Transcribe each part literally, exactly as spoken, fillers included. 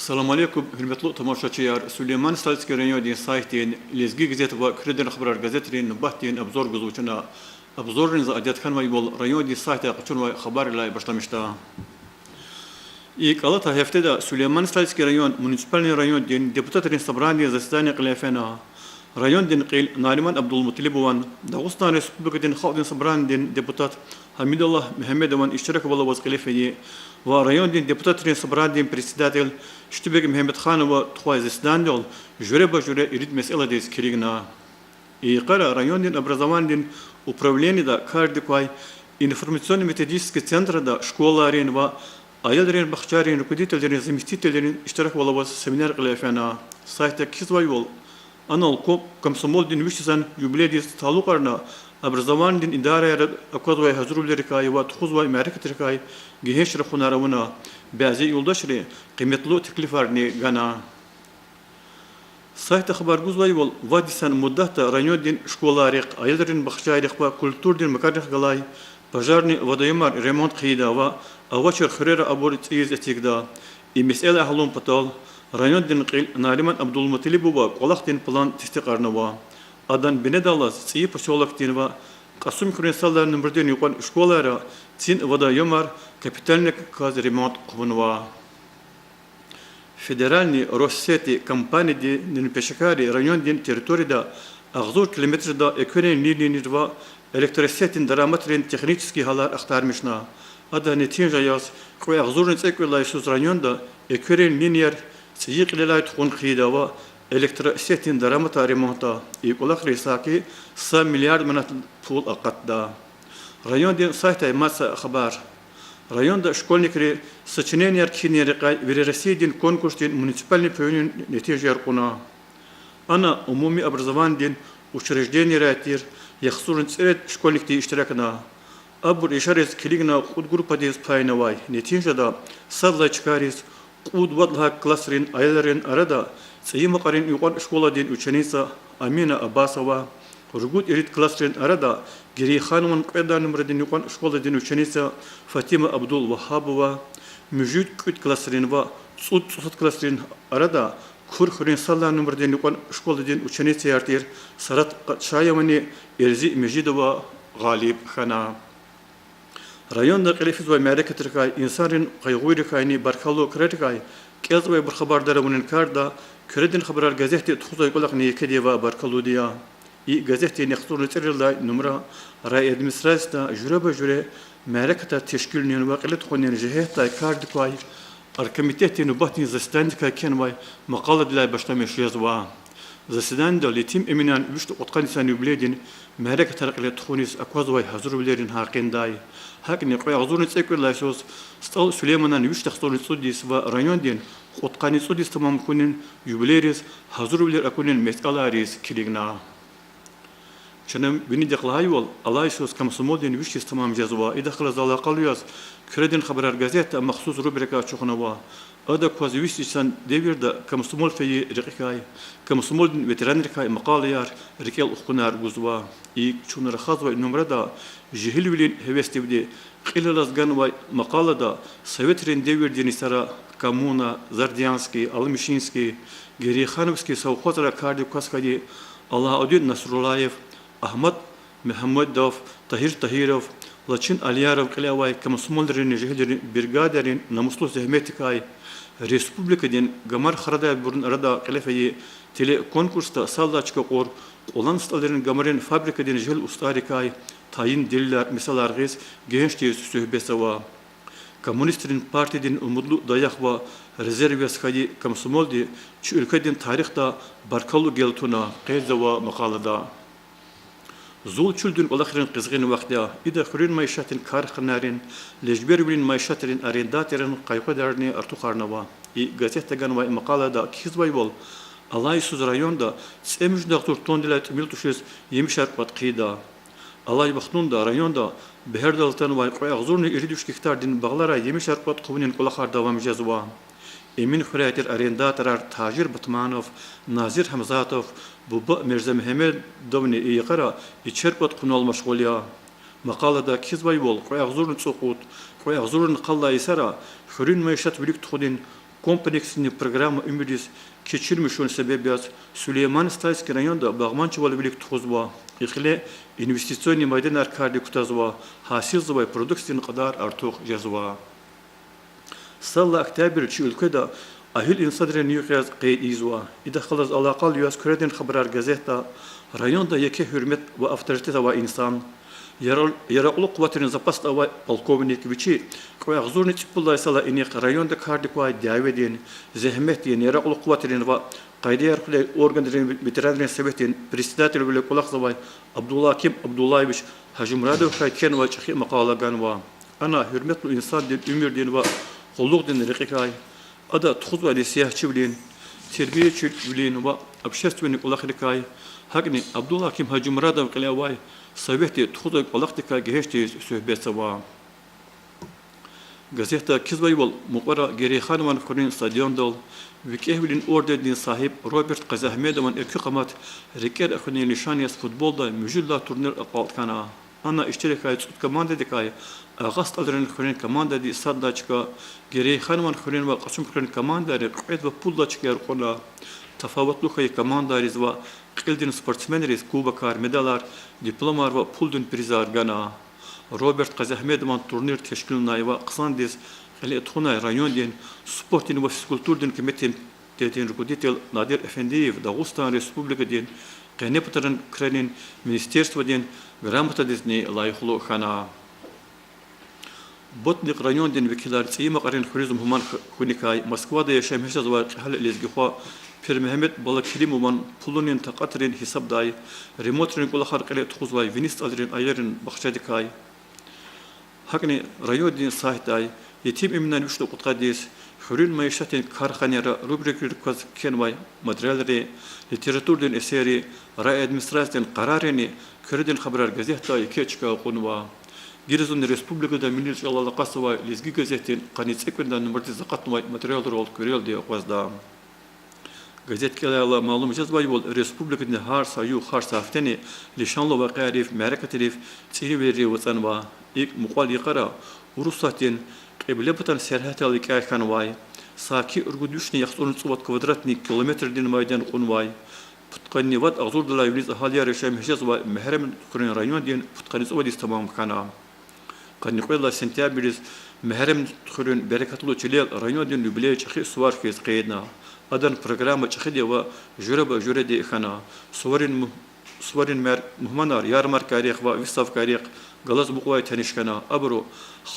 Салам алейкум, гьуьрметлу тамашачияр! Сулейман-Стальский райондин сайтдин Лезги газет ва Куьредин хабарар газетрин нубатдин обзор гузва чна. Обзордин за адет хьанвайвал, райондин сайтда къачунвай хабаррилай башламишда. И кӀалата гьафтеда Сулейман-Стальский район муниципальный райондин депутатрин собранидин заседание кьиле фена. Райондин кьил Нариман Абдулмуталибован, Дагъустан Республикадин Халкьдин Собранидин депутат Гьамидуллагь Мегьамедован иштираквал аваз кьиле фейи ва райондин депутатрин собранидин председатель Штибек Мегьамедханова тухвай заседанидал жуьреба-жуьре ирид месэладиз килигна. И йикъара райондин образованидин управлениеда кардик квай информационно-методический центрда школайрин ва аялрин бахчайрин руководителрин заместителрин иштираквал аваз семинар кьиле фена. Сайтда кхьизвайвал, анал ко-, комсомолдин виш йисан юбилейдиз талукьарна образованидин идарайра аквазвай гьазурвилерикай ва тухузвай мярекатрикай гегьенш рахунар авуна, бязи юлдашри къиметлу теклифарни гана. Сайтда хабар гузвайвал, вад йисан муддатда райондин школайрихъ, аялрин бахчайрихъ ва культурадин маканрихъ галай пожарный водоёмар ремонт хъийида ва авачир хуьрера абур цӀийиз эцигда. И месэла гьялун патал райондин кьил Нариман Абдулмуталибова кӀвалахдин план тестикьарнава. Адан бинедаллаз ЦӀийи посёлокдин ва Кьасумхуьруьн сад лагьай нумрадин юкьван школайра цин водоёмар капитальный кваз ремонт хъувунва. Федеральный Россети компаниядин пешекарри райондин территорияда агъзур километрда экверин линиейрин ва электросетдин дараматрин технический гьалар ахтармишна. Адан нетижа яз кьве агъзурни цӀекӀуьд лагьай йисуз районда экверин линияр цӀийи кьилелай тухун хъийида ва электросетдин дараматар ремонтда. И кӀвалахриз саки са миллиард манат пул акъатда. Райондин сайтдай мад са хабар. Районда школьникри сочиненияр кхьинин рекьяй Виреросиядин конкурсдин муниципальный паюнин нетижаяр кьуна. Ана умуми образованидин учрежденийрай тир яхцӀурни цӀерид школьникди иштиракна. Абур яшариз килигна кьуд группадиз пайнавай. Нетижада сад лагьай чкайриз кьуд-вад лагьай классрин аялрин арада ЦӀийи Макьарин юкьван школадин ученица Амина Абасова, ругуд-ирид классрин арада Герейханован кьвед лагьай нумрадин юкьван школадин ученица Фатима Абдулвагьабова, муьжуьд-кӀуьд классрин ва цӀуд-, цӀусад классрин арада Курхуьруьн сад лагьай нумрадин юкьван школадин ученицаяр тир Сарат Къатшаевани Эльзи Межидова гъалиб хьана. Районда кьиле физвай мярекатрикай, инсанрин къайгъуйрикайни баркаллу крарикай кӀелзавайбур хабардар авунин карда Куьредин хабарар газетди тухузвай кӀвалахни екедив баркаллуди я. И газетдин яхцӀурни цӀерид лагьай нумра райадминистрацияда жуьреба-жуьре мярекатар тешкилунин ва кьиле тухунин жигьетдай кардик квай оргкомитетдин нубатдин заседанидикай кхьенвай макъаладилай башламиш жезва. Заседанидал Етим Эминан вишни кьудкъанни йисан юбилейдин мярекатар кьиле тухуниз аквазвай гьазурвилерин гьакъиндай, гьакӀни кьве агъзурни цӀекӀуьд лагьай йисуз СтӀал Сулейманан вишни яхцӀурни цӀуд йис ва райондин кьудкъанни цӀуд йис тамам хьунин юбилейриз гьазурвилер акунин месэлайриз килигна. Чна винидихъ лагьайвал, алай йисуз комсомолдин виш йис тамам жезва. Идахъ галаз алакъалу яз Куьредин хабарар газетда махсус рубрика ачухнава. Ада кваз виш йисан девирда комсомол фейи рекьикай, комсомолдин ветеранрикай макъалаяр, рикӀел хкунар гузва. ИкӀ, чун рахазвай нумрада жегьилвилин гьевесдивди кьил алаз ганвай макъалада советрин девирдин йисара Коммуна, Зардянский, Алмышинский, Герейхановский совхозра кардик кваз хьайи Алаудин Насруллаев, Агьмад Мегьамедов, Тагьир Тагьиров, Лачин Алияров кьиле авай комсомолринни жегьилрин бригадарин намуслу зегьметдикай, республикадин гамар харадайбурун арада кьиле фейи телеконкурсда сад лагьай чка кьур Кьулан СтӀалрин гамарин фабрикадин жегьил устӀаррикай тайин делилар, месэлар гъиз, гегьеншдиз суьгьбетзава. Коммунистрин партиядин умудлу даях ва резерв яз хьайи комсомолди чи уьлкведин тарихда баркаллу гел туна, къейдзава макъалада. Зул чуьлдин кӀвалахрин къизгъин вахт я. Ида хуьруьн майишатдин карханайрин, лежбервилин майишатрин арендаторрин къайгъударни артухарнава. И газетда ганвай макъалада кхьизвайвал, алай йисуз районда цӀемуьжуьд агъзур тоннадилай тӀимил тушиз емишар кӀватӀ хъийида. Алай вахтунда районда бегьердал атанвай кьве агъзурни ирид виш гектардин багълара емишар кӀватӀ хъувунин кӀвалахар давам жезва. Эмин хуьряй тир арендаторар Тажир Батманов, Назир Гьамзатов, Буба Мирзамегьамедовни и йикъара ичер кӀватӀ хъунал машгъул я. Макъалада кхьизвайвал, кьве агъзурни цӀукьуд, кьве агъзурни къад лагьай йисара хуьруьн майишат вилик тухудин комплексни программа уьмуьрдиз кечирмишун себеб яз, Сулейман-Стальский районда багъванчивал вилик тухузва, и кьиле инвестиционни майданар кардик кутазва, гьасилзавай продукциядин кьадар артух жезва. Сад лагьай октябрь чи уьлкведа агьлу инсанрин югъ яз къейд ийизва. Идахъ галаз алакъалу яз Куьредин хабарар газетда районда еке гьуьрмет ва авторитет авай инсан, яр-, яракьлу къуватрин запасда авай полковник, вичи кьве агъзурни цӀипуд лагьай йисалай инихъ районда кардик квай дяведин, зегьметдин, яракьлу къуватрин ва къайдаяр хъуьряй органрин ветеранрин советдин председателвиле кӀвалахзавай Абдулгьаким Абдуллаевич Гьажимурадовакай кхьенвай чӀехи макъала ганва. Ана гьуьрметлу инсандин уьмуьрдин ва къуллугъдин рекьикай, ада тухузвай несигьатчивилин, тербиячивилин ва общественный кӀвалахрикай, гьакӀни Абдулгьаким Гьажимурадован кьиле авай советди тухузвай кӀвалахдикай гегьенш тийиз суьгьбетзава. Газетда кхьизвайвал, мукьвара Герейханован хуьруьн стадиондал ВикӀегьвилин ордендин сагьиб Роберт Къазиагьмедован экуь къамат рикӀера хуьнин лишан яз футболда муьжуьд лагьай турнир акьалтӀ хьана. Ана иштиракай цӀуд командадикай Агъа СтӀалрин хуьруьн командади сад лагьай чка, Герейханован хуьруьн ва Кьасумхуьруьн командайри кьвед ва пуд лагьай чкаяр кьуна. Тафаватлу хьайи командайриз ва кьилдин спортсменриз кубокар, медалар, дипломар ва пулдин призар гана. Роберт Къазиагьмедован турнир тешкилнавай ва хъсандиз кьиле тухунай райондин спортдин ва физкультурадин комитетдин руководитель Надир Эфендиев Дагъустан Республикадин къенепатарин крарин министерстводин грамотадизни лайихлу хьана. Батнихъ райондин векилар ЦӀийи Макьарин хуьруьз мугьман х-, хьуникай Москвада яшамиш жезвай кьегьал лезги хва Пирмегьамед Балакеримован пулунин такьатрин гьисабдай ремонтрин кӀвалахар кьиле тухузвай Вини СтӀалрин аялрин бахчадикай, гьакӀни райондин сайтдай Етим Эминан вишни кьудкъаддиз хуьруьн майишатдин карханайра рубрикайрик кваз кхьенвай материалри, литературадин эсерри, райадминистрациядин къараррини Куьредин хабарар газетда еке чка кьунва. Гила зун республикада милли чӀалал акъатзавай Лезги газетдин къанни цӀекӀуьд лагьай нумрадиз акъатнавай материалрал куьрелди акъвазда. Газет кӀелайла малум жезвайвал, республикадин гьар са югъ, гьар са гьафтени лишанлу вакъиайрив, мярекатрив, цӀийивилерив ацӀанва. ИкӀ, мукьвал йикъара Урусатдин Кьиблепатан сергьятдал рикӀяй хьанвай, саки ругуд вишни яхцӀурни цӀувад квадратный километрдин майдан кьунвай, пудкъанни вад агъзурдалай вилиз агьалияр яшамиш жезвай Мегьарамдхуьруьн райондин пудкъанни цӀувадиз тамам хьана. Къанни кьвед лагьай сентябрдиз Мегьарамдхуьруьн берекатлу чилел райондин юбилей чӀехи сувар хьиз къейдна. Адан программа чӀехиди ва жуьреба-жуьреди хьана. Суварин му-, суварин мер-, мугьманар ярмаркайрихъ ва выставкайрихъ галаз мукьувай таниш хьана, абуру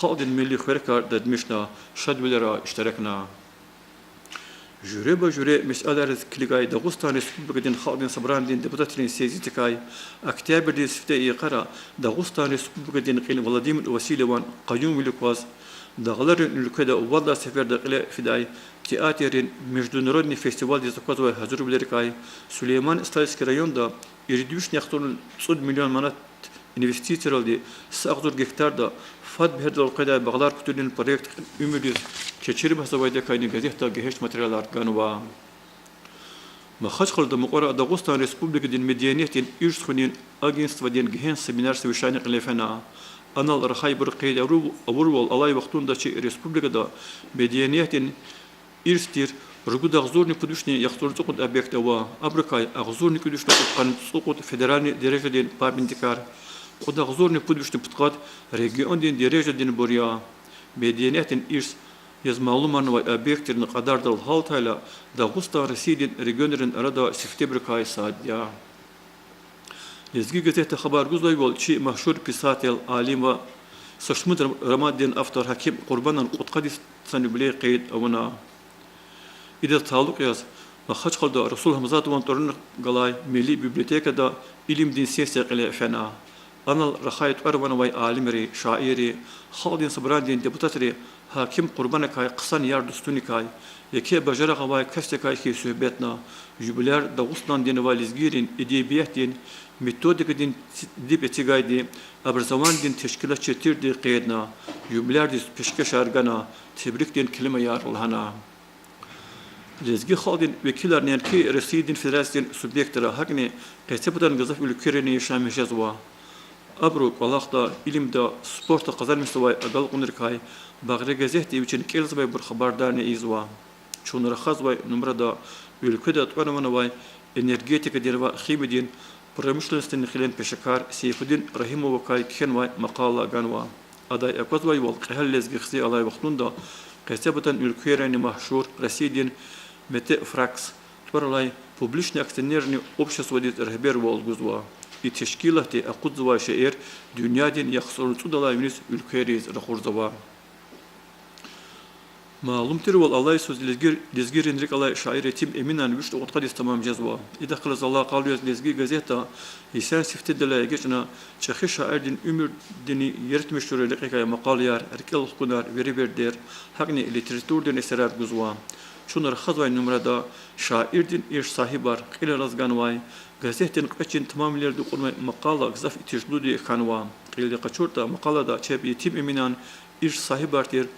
халкьдин милли хуьрекар дадмишна, шадвилера иштиракна. Жуьреба-жуьре месэлайриз килигай Дагъустан Республикадин Халкьдин Собранидин депутатрин съезддикай октябрдин сифте йикъара Дагъустан Республикадин кьил Владимир Васильеван къаюмвилик кваз, дагъларин уьлкведа вад лагьай сеферда кьиле фидай театррин международный фестивалдиз аквазвай гьазурвилерикай Сулейман-Стальский районда ирид вишни яхцӀурни цӀуд миллион манат инвестицияди са агъзур гектарда фад бегьердал къведай багълар кутунин проект уьмуьрдиз кечирмишзавайдакайни газетда гегьенш материалар ганва. Махачкъалада мукьвара Дагъустан Республикадин медениятдин ирс хуьнин агентстводин гегьенш семинар-совещание кьиле фена. Анал рахайбуру къейд авурвал, алай вахтунда чи республикада медениятдин ирс тир ругуд агъзурни пуд вишни яхцӀурни цӀукьуд объект ава, абурукай агъзурни кӀуьд вишни кьудкъанни цӀукьуд федеральный дережадин памятникар, кьуд агъзурни пуд вишни пудкъад региондин дережадинбур я. Медениятдин ирс яз малумарнавай объектрин кьадардал гьалтайла, Дагъустан Россиядин регионрин арада сифтебурукай сад я. Лезги газетда хабар гузвайвал, чи машгьур писатель, алим ва са шумуд романдин автор Гьаким Къурбанан кьудкъад йисан юбилей къейд авуна. Идаз талукь яз Махачкъалада Расул Гьамзатован тӀварунихъ галай милли библиотекада илимдин сессия кьиле фена. Анал рахай тӀвар-ван авай алимри, шаирри, Халкьдин Собранидин депутатри Гьаким Къурбанакай хъсан яр-дустуникай, еке бажарагъ авай касдикай хьиз суьгьбетна, юбиляр Дагъустандин ва лезгийрин эдебиятдин, методикадин ци-, диб эцигайди, образованидин тешкилатчи тирди къейдна, юбилярдиз пешкешар гана, тебрикдин келимаяр лагьана. Лезги халкьдин векилар неинки Россиядин Федерациядин субъектра, гьакӀни къецепатан гзаф уьлквейрини яшамиш жезва. Абуру кӀвалахда, илимда, спортда къазанмишзавай агалкьунрикай Багъри газетди вичин кӀелзавайбур хабардарни ийизва. Чун рахазвай нумрада уьлкведа тӀвар-ван авай энергетикадин ва химиядин промышленностдин кьилин пешекар Сейфудин Рагьимовакай кхьенвай макъала ганва. Адай аквазвайвал, кьегьал лезги хциз алай вахтунда къецепатан уьлквейрани машгьур Россиядин Метефракс тӀвар алай публичный акционерный обществодиз регьбервал гузва. И тешкилатди акъудзавай шейэр дуьньядин яхцӀурни цӀудалай виниз уьлквейриз ракъурзава. Малум тирвал, алай йисуз лезги-, лезгийрин рикӀ алай шаир Етим Эминан виш кьудкъадиз тамам жезва. Идахъ галаз алакъалу яз Лезги газетда йисан сифтедилай эгечӀна чӀехи шаирдин уьмуьрдинни яратмишунрин рекьикай макъалаяр, рикӀел хкунар, веревирдер, гьакӀни литературадин эсерар гузва. Чун рахазвай нумрада шаирдин ирс сагьибар кьилел алаз ганвай, газетдин кьве чин тамамвилелди кьунвай макъала гзаф итижлуди хьанва. Кьилди къачуртӀа, макъалада чеб Етим Эминан ирс сагьибар тир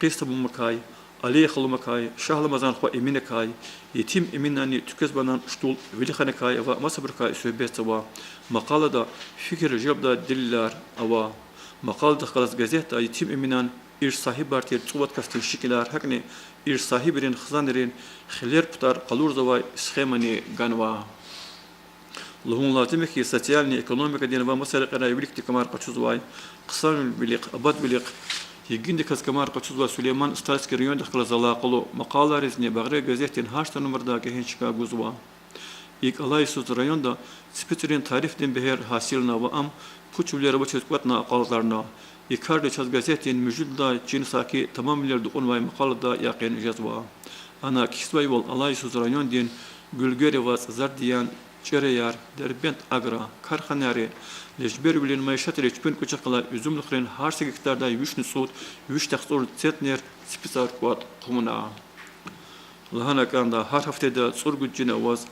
Къистамумакай, Алия Халумакай, Шагьламазан хва Эминакай, Етим Эминанни Туькезбанан штул Велиханакай ва масабурукай суьгьбетзава. Макъалада фикир желбдай делилар ава. Макъаладихъ галаз газетда Етим Эминан ирс сагьибар тир цӀувад касдин шикилар, гьакӀни ирс сагьибрин хизанрин хилер-патар къалурзавай схемани ганва. Лугьун лазим я хьи, социальный, экономикадин ва маса рекьерай виликди камар къачузвай, хъсанвилихъ, абадвилихъ, йигиндаказ камар къачузвай Сулейман-Стальский райондихъ галаз алакъалу макъалайризни Багъри газетдин гьар са нумрада гегьенш чка гузва. ИкӀ, алай йисуз районда ципицӀрин тарифдин бегьер гьасилна ва ам пучвилер авачиз кӀватӀна акьалтӀарна. И кардик чаз газетдин муьжуьд лагьай чин саки тамамвилелди кьунвай макъалада якъин жезва. Ана кхьизвайвал, алай йисуз райондин Гуьлгери ва ЦӀзардиян чӀереяр, Дербент-Агро карханайри лежбервилин майишатри чпин кӀвачихъ галай уьзуьмлухрин гьар са гектардай вишни цӀуд, виш яхцӀурни центнер ципицӀар кӀватӀ хъувуна. Лагьана кӀанда, гьар гьафтеда цӀуругуд чин аваз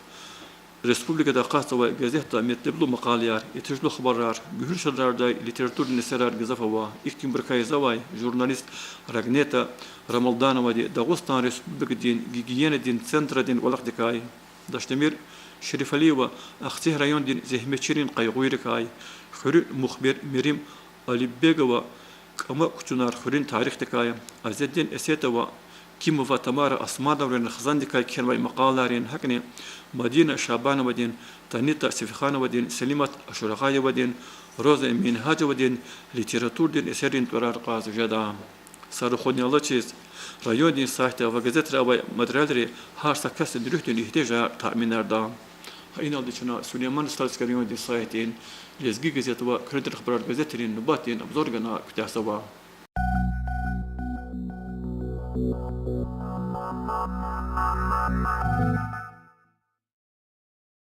республикада акъатзавай газетда метлеблу макъалаяр, итижлу хабарар, гуьгьуьл шадрардай литературадин эсерар гзаф ава. Ихьтинбурукай язавай журналист Рагнета Рамалдановади Дагъустан Республикадин гигиенадин центрадин кӀвалахдикай, Дашдемир Шерифалиева ахцегь райондин зегьметчийрин къайгъуйрикай, хуьруьн мухбир Мерим Алибегова кӀама кучунар хуьруьн тарихдикай, Азеддин Эсетова, Кимова Тамара Османоврин хизандикай кхьенвай макъалайрин, гьакӀни Мадина Шабановадин, Танита Сефихановадин, Селимат Ашурагъаевадин, Роза Мингьажевадин литературадин эсеррин тӀварар кьаз жеда. Са рахунни алачиз, райондин сайтда ва газетра авай материалри гьар са касдин руьгьдин игьтияжар таъминарда. Гьа иналди чна Сулейман-Стальский райондин сайтдин Лезги газет ва Куьредин рахбарар газетрин нубатдин обзор гана куьтягьзава.